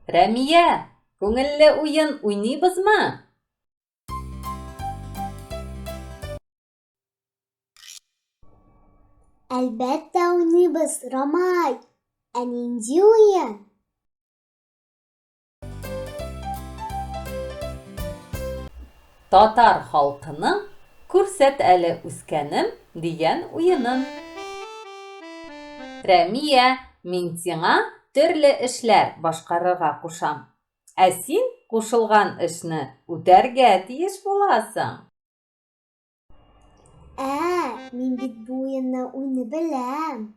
Рәмия, күңелле уен уйныйбызмы? Әлбәттә уйныйбыз, Рамай. Ә нинди уен? Татар халкының Күрсәт әле, үскәнем дигән уенын. Рәмия, мин сиңа төрле эшләр башкарырга кушам. Ә син кушылган эшне үтәргә тиеш буласың. Ә, мин бит бу уенны уйный беләм.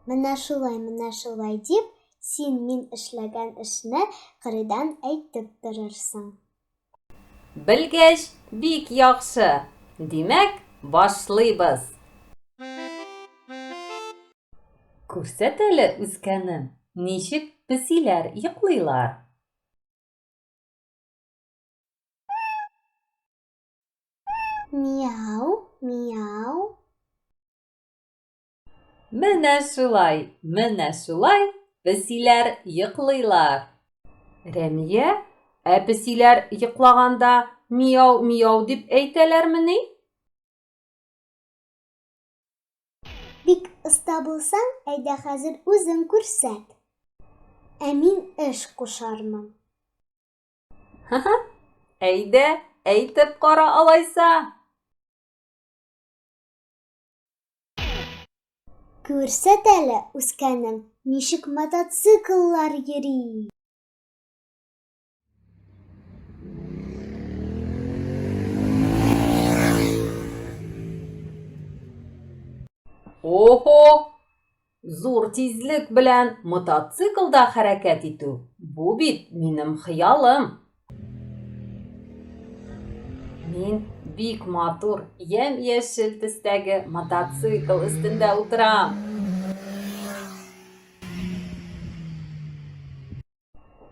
Менә шулай, менә шулай дип, син мин эшләгән эшне кырыйдан әйтеп торырсың. Белгәч, бик яхшы. Димәк, башлыйбыз. Күрсәт әле, үскәнем, ничек песиләр йоклыйлар? Мияу, мияу. Менә шулай, менә шулай песиләр йоклыйлар. Рәмия, ә песиләр йоклаганда мияу-мияу дип әйтәләрмени? Бик оста булсаң, әйдә хәзер үзең күрсәт. Ә мин эш кушармын. Ха-ха, әйдә, әйтеп кара алайса. Күрсәт әле, үскәнем, ничек мотоцикллар йөри. Охо! Зур тизлек белән мотоциклда хәрәкәт итү, бу бит минем хыялым. Мин бик матур, ямь-яшел төстәге мотоцикл өстендә утырам.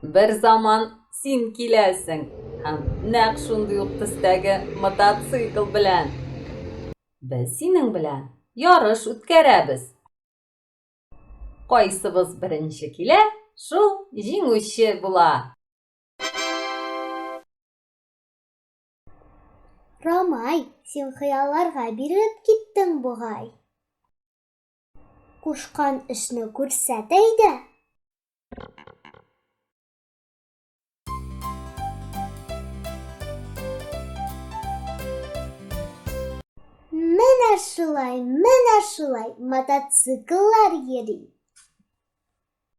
Бер заман син киләсең һәм нәкъ шундый ук төстәге мотоцикл белән. Без синең белән ярыш үткәрәбез. Кайсыбыз беренче килә, шул җиңүче була. Рамай, син хыялларга бирелеп киттең бугай. Кушкан эшне күрсәт әйдә. Менә шулай, менә шулай мотоцикллар йөри.